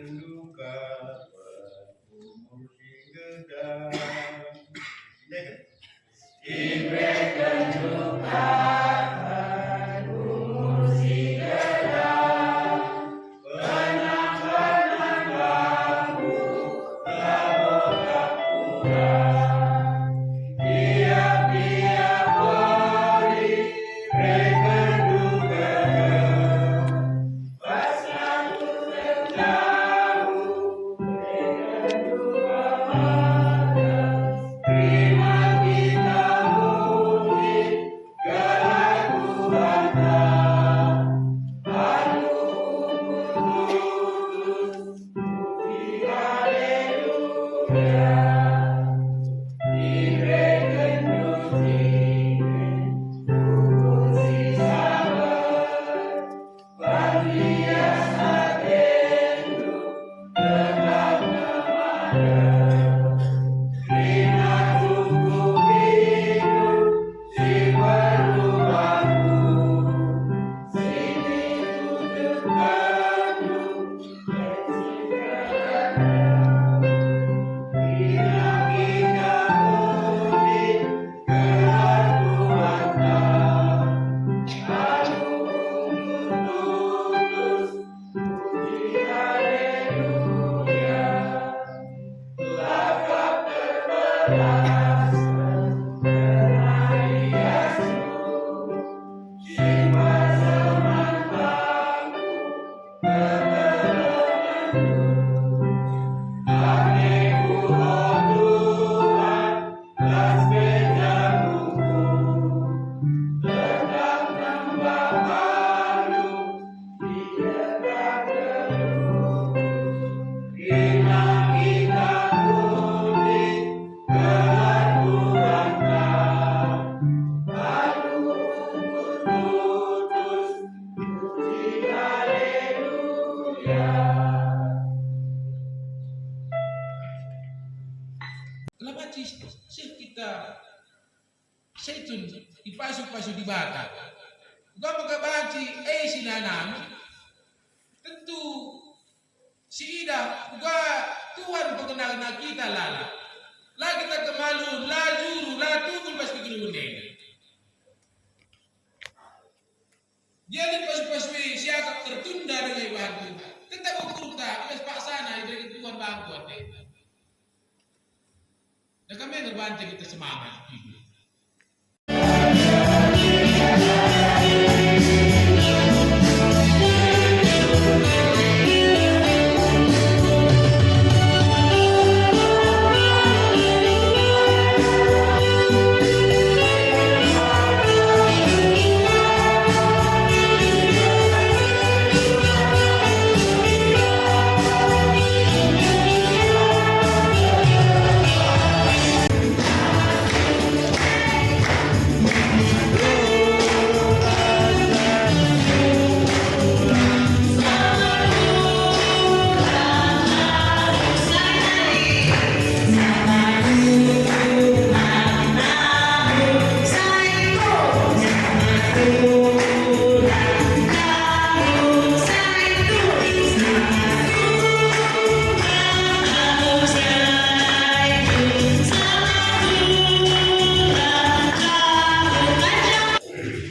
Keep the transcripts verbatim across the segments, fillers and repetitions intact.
Luka umur si gedang. Ibereken Tuhan umur si gedang, kenang-kenang bangku, labo tak kurang. Tiap-tiap hari, berekenndu geger. La banci seh kita Zaitun ipasu-pasu Dibata. Uga maka banci e si nanami, tentu siidah uga Tuhan pengena-ngena kita lala. La kita kemalu, la juru, la tunggul bas kegeluhen enda. Jadi pasu-pasu e siakap tertunda denga ibahan Tuhan. Tetap ukurta, ibas paksana ibereken Tuhan bangku ate. Dage me nge banta kita semangat.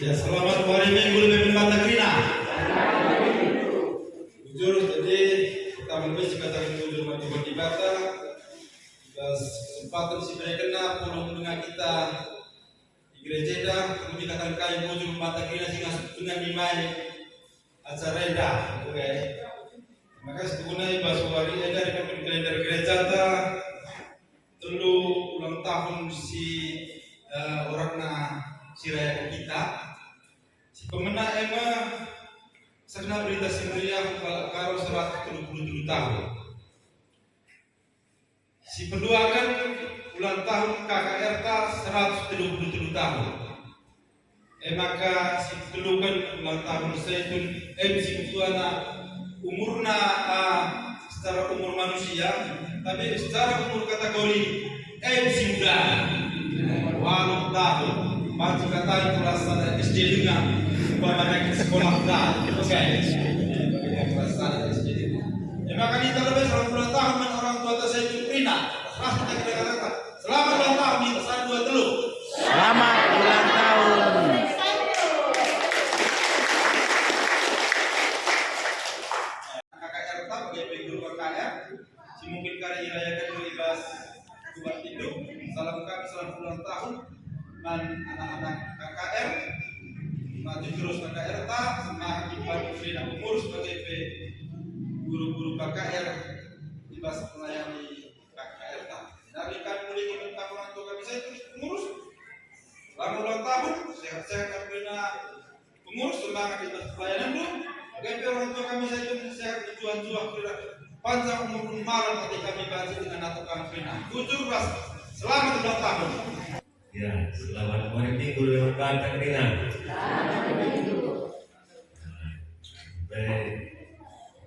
Ya, selamat hari Minggu, lebih bermata kerina. Bujur, jadi kita memberi kata bujur mati bagi Dibata. Bas kesempatan si berekenna pulung denga kita di gereja enda, kami katakan kai bujur mata kerina si ngasup dengan nimai acara enda. Oke. Maka sebenarnya bas wari enda di kalender gereja ta telu ulang tahun si, eh, orangna si raya kita. Si pemena e me sehna Berita Si Meriah kalak Karo seratus telu puluh telu tahun. Si peduaken ulang tahun K K R ta seratus telu puluh telu tahun. E maka si peteluken ulang tahun Zaitun, em si metuana umurna, ah, secara umur manusia, tapi secara umur kategori em si muda. Waluh tahun, banci katai kelas sada S D denga, umpama naik sekolah ta. Oke. Kelas sada S D denga. Em Maka kita lebih selamat ulang tahun man orang tua ta Saitun kerina. Ras kita kira-kira. Selamat ulang tahun, kita satu, dua, telu. Selamat ulang tahun. K K R ta bage pe guru K K R, si mungkin kari irayaken i bas Kuban Tinduk, salam kami selamat ulang tahun man anak-anak K K R, maju terus K K R ta, semangat iban kerina pengurus bage pe guru-guru K K R i bas melayani K K R ta. Dari kami mulai dengan orang tua kami Saitun pengurus, selamat ulang tahun, sehat-sehat kami kerina pengurus, semangat i bas pelayananndu. Bage pe orang tua kami Saitun sehat, berjuang-juang kerina, panjang umur malem ate kami banci dengan atap kami kerina. Bujur ras selamat ulang tahun. Ya, selamat hari Minggu lewat kata kerina. Baik,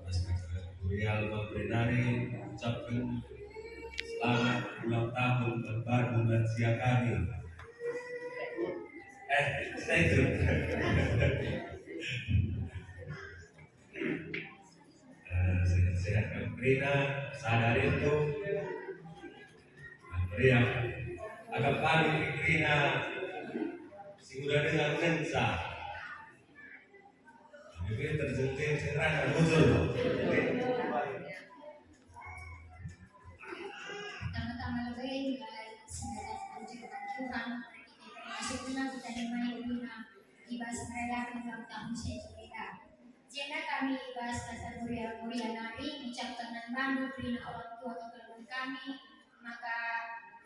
Mas Kakak Gurial Mambrenari ucapkan selamat ulang tahun terbaru lansia kami. Eh, saya itu. Eh, sehat-sehat kami kerina, sadari itu. Meriah. Agak paling kerina, si muda dengar ngenca. Bibir terjengking, sekarang bujur. Pertama-tama lebe, mulai sebagai puji kepada Tuhan, kita termasuk guna kita yang main guna di bas merayakan ulang tahun saya juga. Jenda kami i bas kategori Muria nari ngucapken man bandu kerina orang tua kekeluarga kami, maka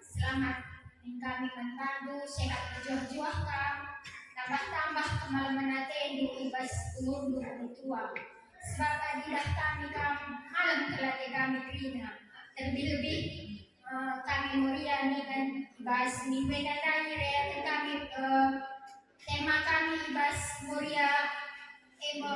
selamat min kami man bandu, sehat mejuah-juah kam, tambah-tambah kemalemen atendu i bas umurndu metua. Sebab adi idah kami kam malem kal ate kami kerina, terlebih-lebih, eh, kami Muria ningen i bas minggu enda ndai rayaken kami, eh, tema kami i bas Muria e me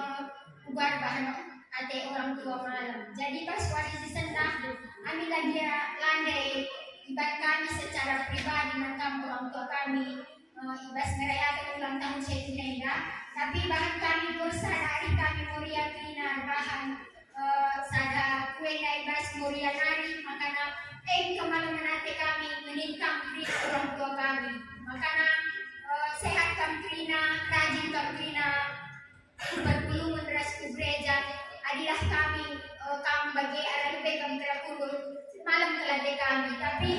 uga bahan ate orang tua malem. Jadi bas wari si sendah, ami la gia lande iban kami secara pribadi man kam orang tua kami, eh, i bas ngerayaken ulang tahun Saitun enda. Tapi bahan kami bersama ari kami Muria kerina bahan eh, sada kue ndai bas Muria nari, makana em kemalemen ate kami ngenit kam kerina orang tua kami. Makana, eh, sehat kam kerina, rajin kam kerina, berpelungen ras ku gereja, adilah kami, eh, kam bage arah lebe kam kera kundul, malem kal ate kami. Tapi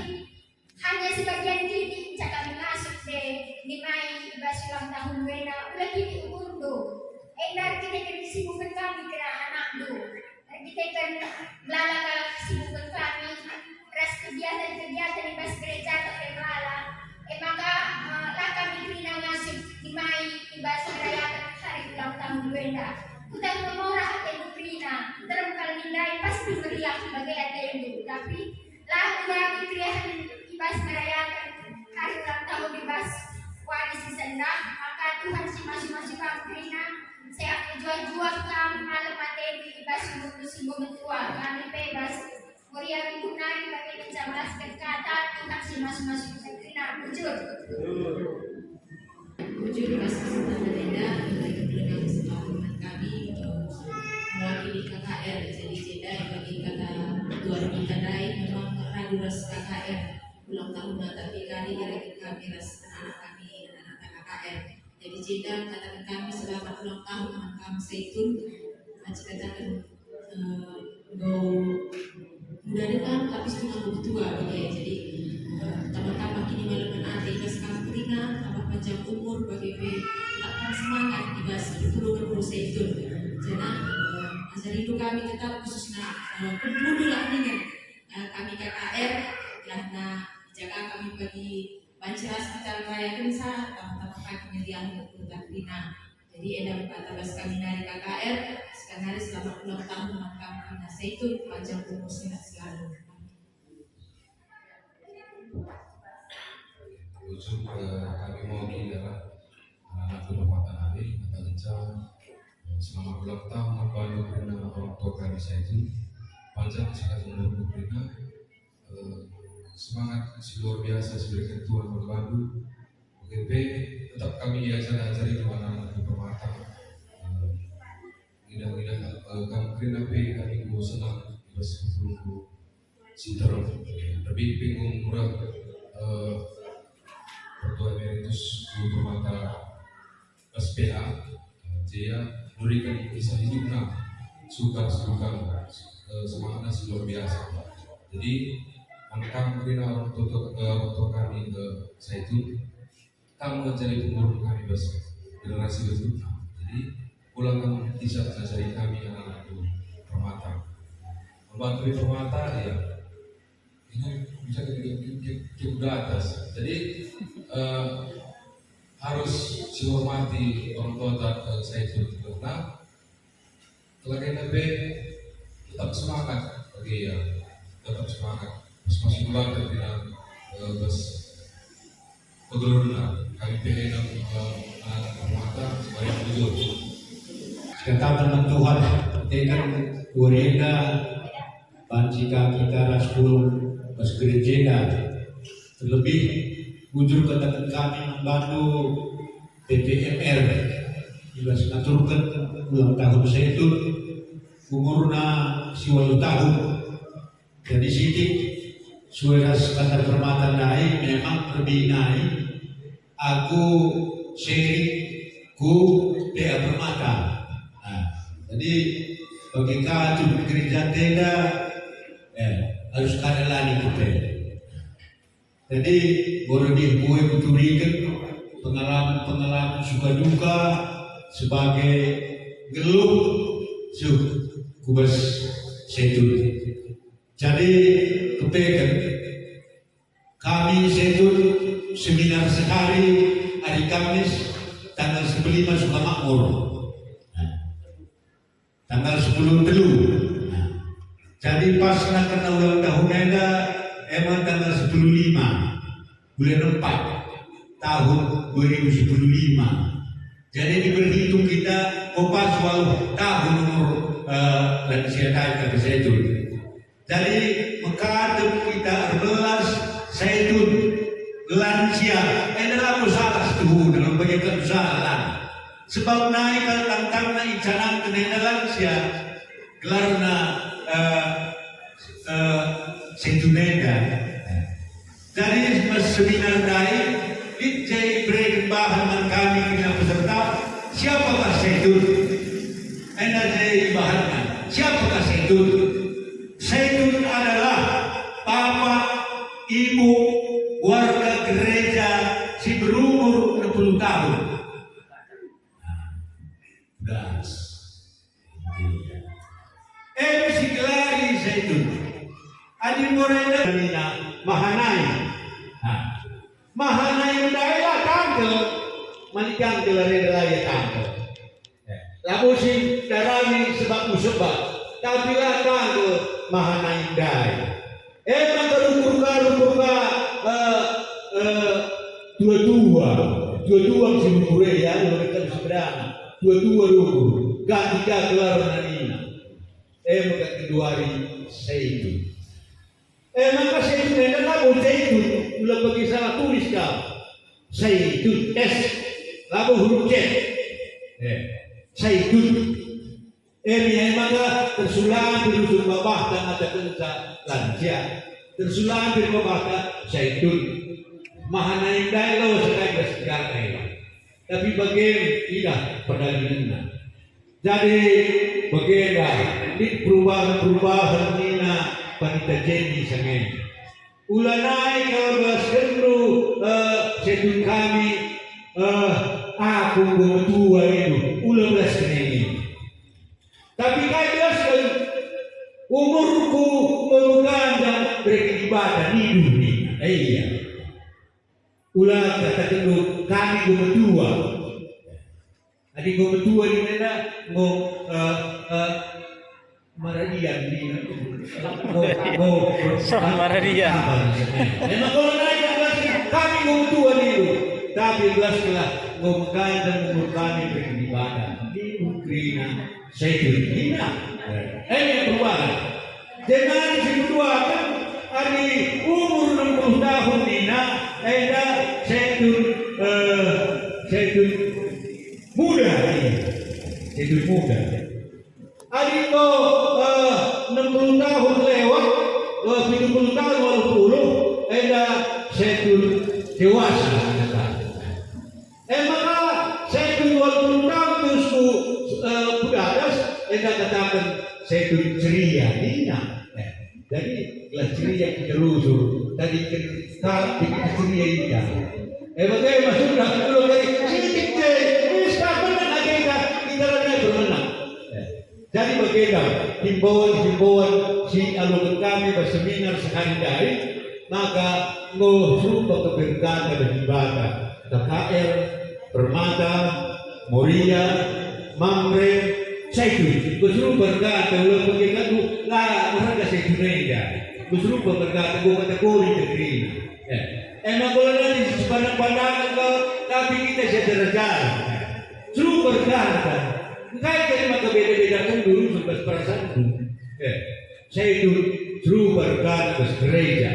hanya sebagian kini enca kami ngasup de, nimai i bas ulang tahun wena, ula kini umurndu. Enda erkiteken kesibuken kami kera anakndu. Erkiteken melala kalak kesibuken kami, ras kegiatan-kegiatan i bas gereja pe melala. E maka, eh, la kami kerina ngasup nimai i bas merayaken hari ulang tahun wenda. Kuta memorah atendu kerina, terem kal nindai pasti meriah bage atendu. Tapi, la ulangi keriahen i bas ngerayaken hari ulang tahun i bas wari si sendah, maka Tuhan si masu-masu kam kerina, sehat mejuah-juah kam, malem atendu i bas umurndu si enggo metua, kami pe bas Muria minggu nari bagi menjabalasken kata Tuhan si masu-masu kam kerina. Bujur. Bujur, pas kesempatan enda, bagi kebenaran kesempatan kami, eh, mewakili K K R. Jadi, jenda bagi kata ketua kita ndai memang radu ras K K R ulang tahun, tapi kali irayaken kami ras anak-anak kami, anak-anak K K R. Jadi, jenda kataken kami selamat ulang tahun man kam Saitun. Aci kataken eh, enggo muda denga, tapi setengah enggo tua bage. Jadi, eh, tambah-tambah kinimalemen ate i bas kam kerina, tambah panjang umur bage pe, tetap kam semangat i bas perpulungen Saitun. Janah, eh, ajarindu kami tetap khususna, eh, kundullah ningen, eh, kami K K R, janah ijaga kami bagi banci ras kita ngerayakenca, tambah-tambah kami ngeriahen kota kerina. Jadi, enda me kata bas kami nari K K R, sekali nari selamat ulang tahun man kam kerina Saitun, panjang umur, sehat selalu. Ujung, eh, kami mewakili, eh, anak-anak rumah tangga nari, kata ngenca, eh, selamat ulang tahun man bandu kerina orang tua kami Saitun, panjang sehat umur kerina, eh, semangat si luar biasa si berikan Tuhan man bandu. Oke, pe, tetap kami ajar-ajari anak-anak di permata. Eh, ngidah-ngidah, eh, kam kerina pe kami enggo senang Sinterong. Tapi penggung murah, eh, Pertua Emeritus Guru Permata S P A, eh, Jaya, nuriken kisah hidupna, suka suka, eh, semangatna si luar biasa. Jadi, angkang kerina orang tua, eh, orang tua kami, eh, Saitun, kam me jadi pengurus kami bas generasi berikutna. Jadi, ulang kam bisa ngajari kami anak-anak Permata. Membantu di Permata, ya. Ini bisa ke, ke, ke, ke udah atas. Jadi, eh, harus sihormati orang tua, eh, Saitun. Nah, Kelagen pe tetap semangat, oke ya, tetap semangat. Pas masih muda kita bilang, eh, bas kegelurna, kami pe enam, eh, anak Permata, sebagai bujur. Katakan Tuhan, tekan warina banci ka kita ras pulung bas gereja enda. Terlebih, bujur katakan kami membantu P P M R, i bas ngaturken ulang tahun Saitun, umurna si waluh tahun. Jadi sitik, sue ras kata Permata ndai memang lebih nai, aku sharing ku P A Permata. Nah, jadi bagi kacung gereja tenda, eh, harus kada lani kita. Jadi, enggo lebih mbue kuturiken pengalaman-pengalaman suka duka sebagai nggeluh seh ku bas Saitun. Jadi, kepeken kami Saitun seminar sehari hari Kamis tanggal sepuluh lima Sukamakmur. Nah, Tanggal sepuluh telu. Nah, jadi pas nak kena ulang tahun enda, emang tanggal sepuluh lima, bulan empat, tahun dua ribu sepuluh lima. Jadi diperhitung kita, oh, pas waluh tahun umur, eh, lansia ndai kata Saitun. Jadi, mekaten kita erbelas Saitun, lansia, enda labo salah situhuna, labo bage kal salah. Sebab nai kal tangtangna icanangken enda lansia, gelarna, eh, eh, Saitun enda. Jadi, seminar ndai, lit je ibereken bahan man kami kerina peserta, siapakah Saitun? Enda je ibahanna, siapakah Saitun? Saitun adalah bapak, ibu, warga gereja si berumur enam puluh tahun. Das. Em si gelari Saitun. Adi morena nina Mahanai. Nah, Mahanai ndai la tangkel. Mani tangkel arenda la ia tangkel. Eh, labo si darani sebab musebah, tapi la tangkel Mahanai ndai. E maka rukur ka, rukur ka, eh, eh, tua-tua, tua-tua si rukur e, ya, ula kata seberana, tua-tua rukur, ganti ka gelarna nina. E maka keduari Saitun. E maka Saitun enda labo Zaitun, ula bagi salah tulis kal. Saitun, S, labo huruf Z. E, Saitun. Emi e maka tersulang di rusur babahta ngatakenca lansia. Tersulang di babahta Saitun. Mahanai ndai lawes kai ras segar kai. Tapi bage idah perdaginenna. Jadi bagenda lit perubahan-perubahan nina panita jendi sangen. Ulanai kal belaskenndu, eh, Saitun kami, eh, aku enggo metua indu, ula belasken ini. Tapi kai belasken, umurku enggo meganjang, bereken Dibata nidu nina. Eh, iya. Ula katakenndu kami enggo metua. Adi enggo metua nina enda enggo, eh, eh, maradian nina. Enggo, enggo, Salah maradian. Emang kalau naik kami enggo metua nindu. Tapi belaskenlah enggo meganjang umur kami bereken Dibata. Nindu kerina Saitun nina. Eh, yang perubahan. Jenari si kedua kan, adi umur enam puluh tahun nina, enda Saitun, eh, Saitun muda nina. Saitun muda. Adi enggo, eh, Enam puluh tahun lewat, eh, pitu puluh tahun, waluh puluh, enda Saitun dewasa. E maka Saitun waluh puluh tahun terus ku, eh, ku dadas, enda kataken Saitun ceria, nina. Eh, jadi gelah ceria kita rusur, tadi kita ceria ita. E bage maksudna, kalau dari sitik je, bisa menang agenda, kita lagi bermenang. Eh. Jadi bagenda himbauan-himbauan si ialoken kami bas seminar sehari ndai, maka enggo serupa keberkatan dari Dibata, K K R, Permata, Moria, Mamre, Saitun. Enggo serupa berkata, ulang bagenda enggo la merga Saitun enda. Enggo serupa berkata, enggo kategori kerina. Eh, emang kalau nanti sepandang-pandangan kau, tapi kita si ajar-ajar. Serupa berkata, engkai jadi maka beda-beda kan dulu sebab perasaanku. Eh, Saitun serupa berkata bas gereja.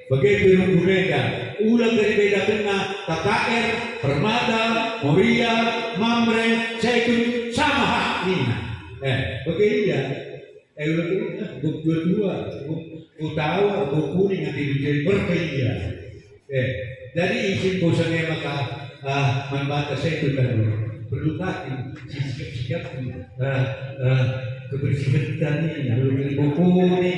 Bage pe runggu nega, ulang dari beda kena K K R, Permata, Moria, Mamre, Saitun, sama hak nina. Eh, bage ia. Eh, ulang, ah, guk dua-dua, guk, guk tawar, guk kuning, nanti jadi berkelia. Eh, jadi isin bosan e maka, ah, man banta Saitun kan perlu kaki, sikap-sikap, ah, ah, kebersihan kita ni, lalu dari buku ni,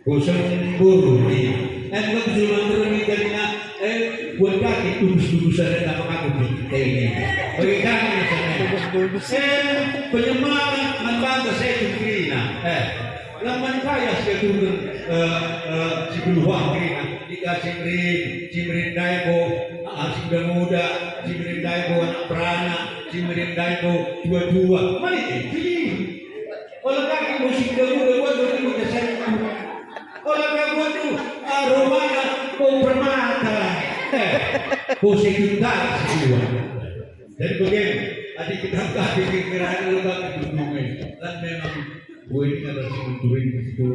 bosan buru ni. Eh, bukan cuma terus ni, jadi nak, eh, buat kaki, tutus-tutusan dan apa aku bikin ini. Bagi kami misalnya. Eh, penyemangat man banta Saitun kerina. Eh, Lamban kaya si aturen, eh, eh, si Beluah kerina, nika Simrin, Simrin Daibo, ah, si muda-muda, Simrin Daibo anak peranak, Simrin Daibo dua-dua. Mari kita pilih. Ola kaki musik muda-muda buat dua ribu dua puluh satu. Ola kaki buat tu, ah, rumahnya bau permata. Eh, bau sejuta si dua. Jadi bagaimana? Adi kita bagi pikiran lu bagi dunia. Kan memang gue ini kan harus mencuri itu.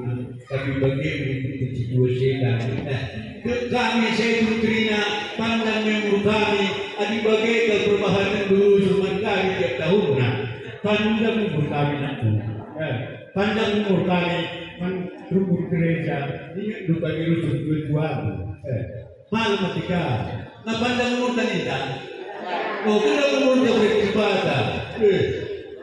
Tapi bagaimana itu situasi kan? Nah, ke kami saya pun kerina panjang umur kami. Adi bagi ke perubahan dulu zaman kami tiap tahun. Nah, panjang umur kami nanti. Eh, panjang umur kami, man, rumput gereja. Ingat lu kami rusuh dua-dua. Eh, Malu mati ka. Nah, panjang umur tadi, kan? Oh, kena umur tak boleh dipata. Eh,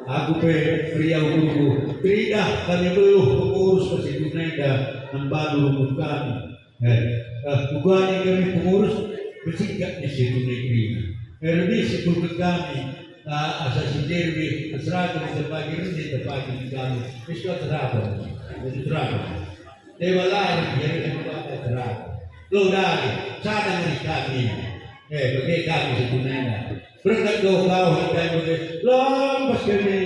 aku pe pria umurku. Teridah kami beluh pengurus ke situ nenda, nembalu umur kami. Eh, eh, bukan kami pengurus, bersikap di situ negeri. Eh, lebih sepuluh kami, ah, asa si Jerwi, seragam terpagi, ini terpagi di kami. Istilah seragam. Itu seragam. Dewa lain, jadi Dibata terang. Lo dari, sada ngeri kami. Eh, bagi kami sebenarnya. Berkat doa kau, dan bagi lampas kami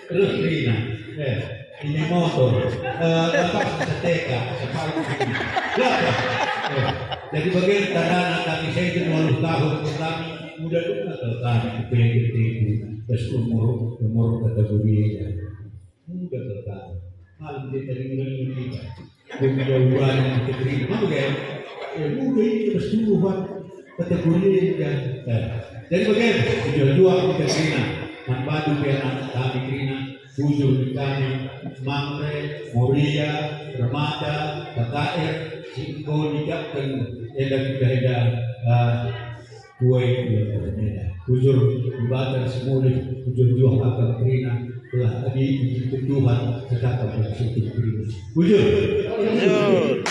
terus kerina. Eh, ini motor. Eh, lepas seteka, sepatu ini. Lepas. Eh, jadi bagian tanah kami saya itu waluh tahun kami. Muda dulu kami, kepilih itu. Terus umur, umur kategori ya. Muda kekal. Malam dia tadi muda-muda kita. Dia muda ubanan kita terima. Apa kan? Ya, muda ini terus tumbuhan. Kata kuliah kan. Nah, jadi bagaimana? Tujuan dua kita terima. Man badu pian anak kami terima. Bujur di kami. Mamre, Moria, Remata, K K R, si enggo nikahken, enda kita enda, ah, Kuai ia termina. Bujur Dibata si mulih, bujur juah akal kerina, telah adi izinken Tuhan, tetaplah pada situ kerina. Bujur. Bujur.